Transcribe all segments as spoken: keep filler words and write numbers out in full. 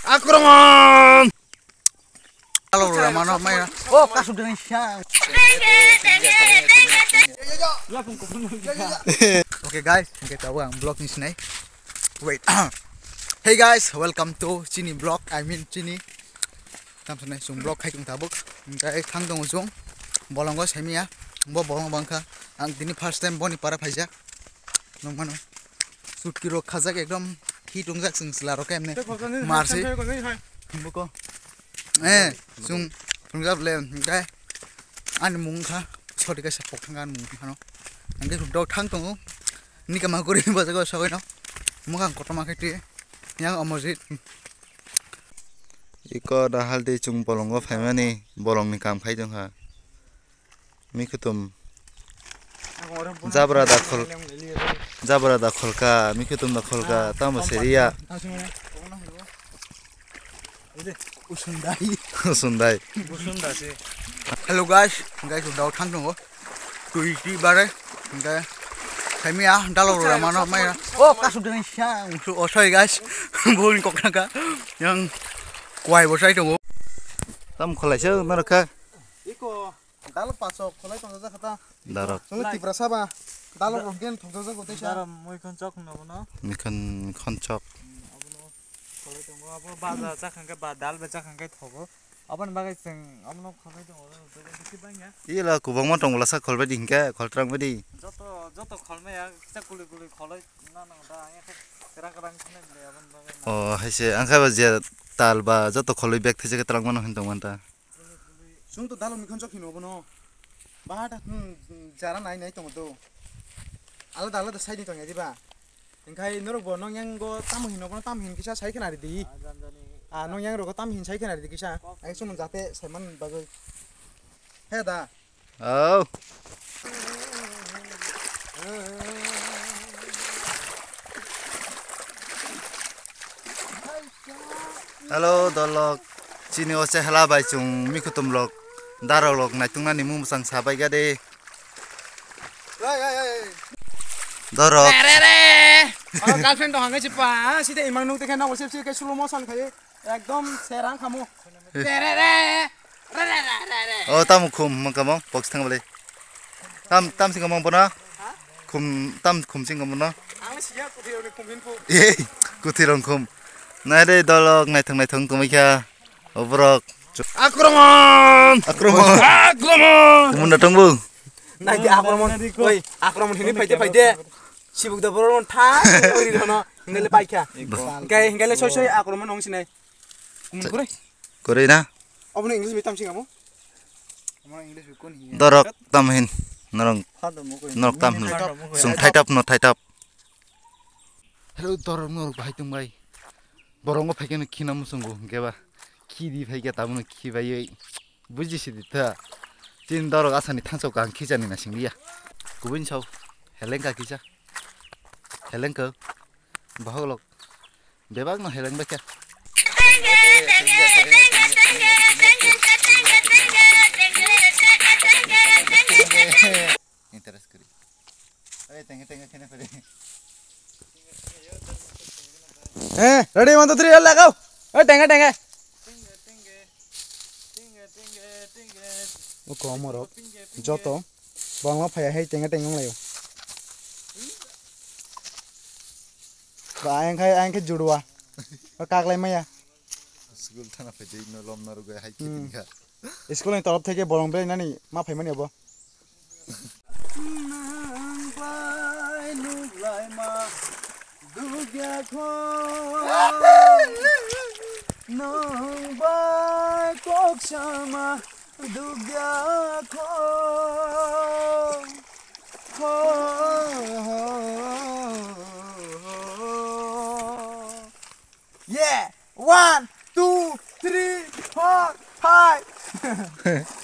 Akromon! Alo, Ramano, maya. Oh, kasuk dani siya. Okay, guys, okay, tahu ang vlog ni sinai. Wait. Hey guys, welcome to Chini vlog. I mean Chini. Tam sanai sung vlog khai tung tabuk. Hingkai thang tongo sung. Bolongo saimiya. Bo bolong bangkha. Ang tini first time boni para phaijak. Nung mano. Sutki rok khajak ekdom hit wngjak chwng chwla rok khe emne. Marsi. Buko. Eh, sung phungjak le hingkai. Ani mung kha. Sori kaisa pok thang ani mung khano. Hingkai hubdao thang tongo. Nikama guri bajago sogoi no. Mukhang kotorma khe twi. Yang omojit. Iko da haldi chwng bolongo phaimani bolongni kam khai tongkha. Mikhutum. Jabra da khol-, jabra da kholka, mikhutum da kholka, tamo seriya. Usundai. Usundai. Hello guys, guys, dao thang tongo. Twi twi bare, hingke khaimiya, dalok rok mano maya. Oh, kasuk dani siya. Oh, sorry guys, boni kok naka. Yang kwai bo sai tongo. Tam khwlaisa narwkha. Iko, dalok paso khwlai tongjajakha ta. Darok. Chwngno Tipra saba. Dalok rok gen thokjajago teisa. Daro mui khon chok no bono. Mikhan khon chok. Abono khwlai tongo, abo baja chakhang khe ba dal bai chakhang khe thogo. Aboni bagwi chwng abono kholbai tongo, joto bisi bangya. Ila kwbangma tongo lasa kholbai di hinkhe, kholtrang bai di. Joto, joto kholmaya, kisa kuli kuli kholoi na nang da, ang khe kwrang kwrang khinai bwlai aboni bagwi na. O, haise, ang khe ba je tal ba joto kholoi bag thaisa khe twlang mano hin tongmani ta. Chwng to dalok ni khonchok hino bono. Bahat, hmm, jara nai nai tongo to. Alada alada side ni tongya diba? Hingkhai norok bo nong yang go tamo hino bono, tamo hin kisa sai khna ridi. Ah, nong yang rogo tamo hin sai khna ridi kisa. Ai sumon jate saiman bagwi. He da. Oh. Hello, dolok. Chini o chehla bai chwng mikhutum lok, darok lok naitungnani mung mwchang sabai gade. Dorok. Re, re, re. Oh, girlfriend tong hangai chipa. Sida imang nung tekhe nang osep sike slow motion khai. Ekdom serang khamu. Re, re, re. Re, re, re, re, re. Oh, tamo khum mangkamo box thang bale. Tam, tam sing mong bono. Khum, tam khum sing bono. Ang siya kuthirong khum hinpu. Ei, kuthirong khum. Nai re dolok naithok naithok tongmai kha. Oborok. Akromon! Akromon! Akromon! Munda tongbu. Nai di akromon. Oi, akromon hini phaide phaide. Sibuk da boron tha. Ori hono. Ngale paikha. Hingkai, hingkai le soi soi akromon hong sinai. Kumun kore? Kore na? Obono English bi tam sing amo? Dorok tam hin. Norong. Norok tam hin. Sung thaitap no thaitap. Hello, dorok norok bahai tong bai. Borongo phaikhe no khina muchungo hingke ba. Khi di phaikhe tamono khi bai oi. Buji sidi ta. Tin dorok asani thangsok ang khichani na singliya. Kubun sao. Helengka khicha. Helengka. Bahok lok. Bebak no heleng bai kha. Interest kori. Oi, tenge, tenge, kene pare. Eh, ready, one, two, three, lagao. Oi, tenge, tenge. O komorok. Joto. Bangma phaya hai tenge, tenge wnglaio. Ba, ayang khai, ayang khai judua. Ba kaklai maya. School thana phai dei no lom na rugai hai Hmm. Kitin kha. School ni torop theke bolong belai nani ma phaimani abo. Nang bai nuklaima dugya kho. Nang bai kok sama dugya kho. Kho. Yeah! One, two, three, four, five.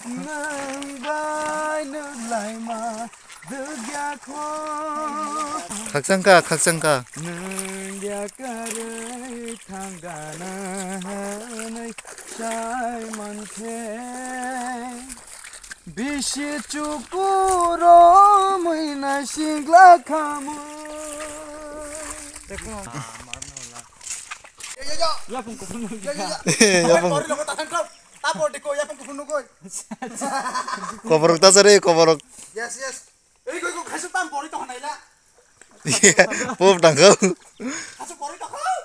Nang bai nang laima dugya kho. Khakchangka, khakchangka. Nang ya karwi thangana hanai sai manthe. Bisi chukuro mui na sigla khamu. Yapung kuphur nukha. Yapung. Bori logo ta thang kau. Ta bor diko yapung kuphur nukoi. Koborok ta sare koborok. Yes, yes. Ei goi goi khaisa tam bori to hanaila. Pop tangkau. Khaisa bori to kau.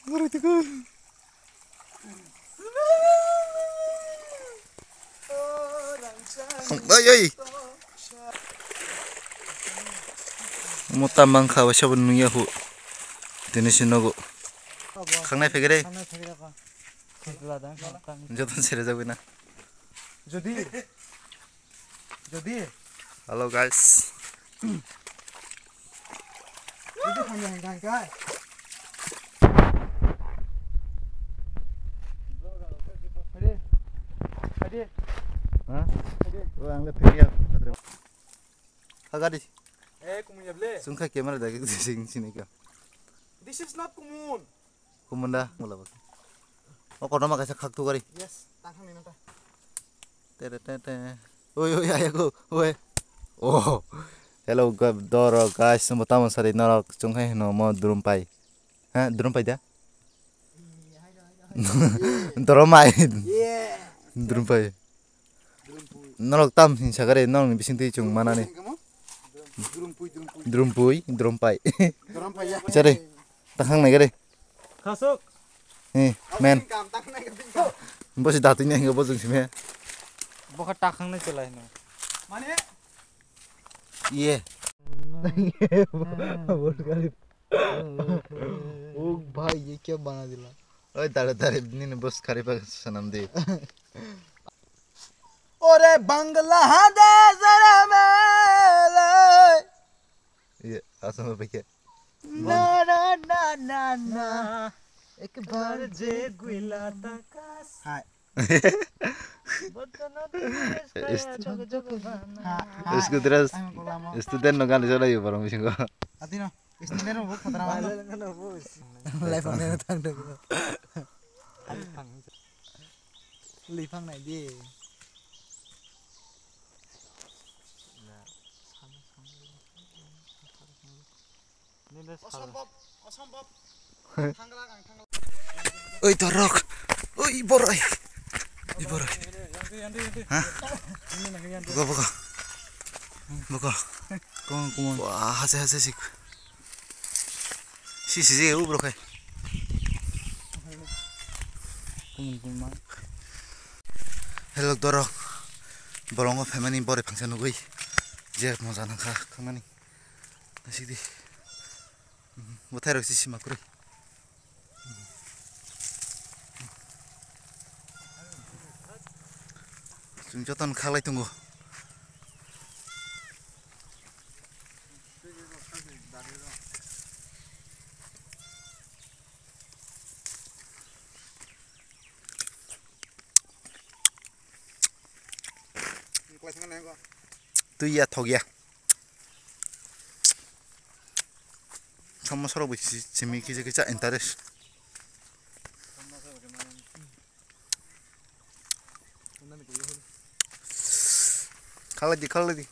Bori to kau. Oi, oi. Mo tamang kha, waisa bo nungya hu. Tini si nogo. Khangnai phegere. Khangnai phegere kha. Khejla dang, khang. Joto sere jagwi na. Jodi. Jodi. Hello, guys. Jodi khangnai hangka hangka. Hadi. Hadi. Ha? Hadi. O, ang le phegya. Hagadi. Eh, kumun ya ble. Sungkha camera dagi sing sini ka. This is not kumun. Kumun da, mula bak. O, kono ma kaisa khak tu gari. Yes, tang khang ni nang ta. Tere te te. Oi, oi, ayago. Oi. Oh. Hello, ga-, doro, guys, mo tamon sari norok chungkhai hino mo drum pai. Ha, drum pai da? Doromai. Yeah. Drum pai. Norok tam hin sagare norok ni bising twi chung manani. Drum pui, drum pui. Drum pui, drum pai. Drum pai ya. Chare. Takhang nai gare. Khasuk. Eh, men. Bingkam, takhang nai gare bingkam. Bosi datui nai bo jung sime. Bokha takhang nai chelai no. Mane? Iye. Burj Khalifa. ओ भाई, ये क्या बना दिला? ओए, दारे, दारे, नीने बस खरीफा सनम दे। ओरे बांग्लादेश रे मेरे। ये, असम में क्या? ना, ना, ना, ना, ना। एक बार जे गुइला तकास। हाय। School dress, student no gani cholai yo borok bisingo. Atino, student rok bo khatra ma. Lai phang nai thang thang. Lai phang nai di. Nini sal. Osombob, osombob. Thanglak ang thanglak. Oi, torok. Oi, boroi. Oi, boroi. Yandi, yandi, yandi. Ha? Yandi, yandi, yandi. Buka, buka. Buka. Kung, kung. Wah, hase, hase sik. Si, si, si, u, bro, kai. Kung, kung, ma. Hello, torok. Bolongo family bore phangsa nugui. Je moja nangkha, khangmani. Naisik di. Bwthai rok si sima kwrwi. Chwng jotono khaklai tongo. Twi ya thok ya. Samosa rok bai si-, simi kisa kisa interest. Khalai di, khalai di.